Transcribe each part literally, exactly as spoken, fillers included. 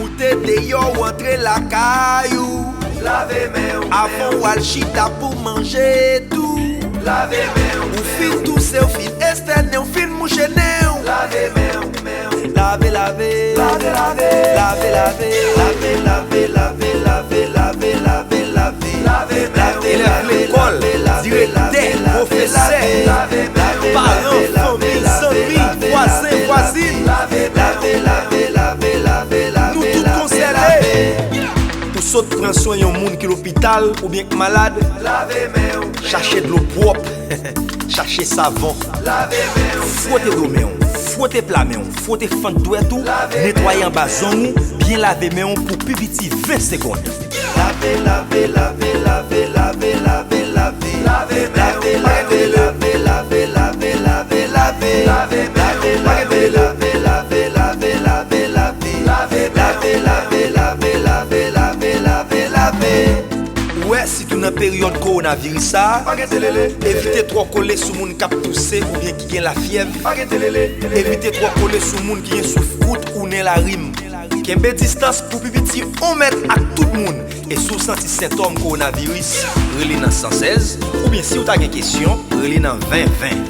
Ou te deyò, ou antre lakay ou. Lave men w. Avan w al chita pou manje tou. Lave men w. Ou fin touse, ou fin estène, ou fin mouche nen w. Lave men w. Lave, lave. Lave, lave. Lave, lave, lave, lave, lave, lave, lave. Lave men w. Elèv lekòl, direktè, pwofesè, paran, fanmi, zanmi, vwazen, vwazin. Nou tout konsène. Ou sot pran swen yon moun ki lopital oubyen k malad, chache dlo pwòp, chache savon. Fwote do men w, fwote pla men w, fwote fant dwèt ou, netwaye anba zong ou, byen lave men w pou pi piti ven segonn. Lave, lave, lave, lave, lave, lave, lave. Lave men w. Lave, lave, lave, lave, lave, lave. Lave men w. Lave, lave, lave, lave, lave, lave. Lave, lave, lave, lave, lave, lave, lave, lave. Ou wè, sitou nan peryòd kowonaviris sa a, evite twò kole sou moun k ap touse oubyen ki gen lafyèv. Evite twò kole sou moun ki gen souf gout ou nen larim. Kenbe distans pou pi piti yon mèt ak tout moun. E si w santi sentòm kowonaviris, rele nan san sèz, oubyen si w ta gen kesyon, rele nan ven ven.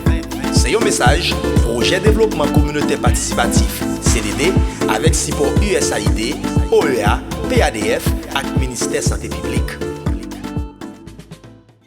Se yon mesaj Pwojè Devlopman Kominotè Patisipatif, C D D, avèk sipò U S A I D, O E A, P A D F ak Ministè Sante Piblik.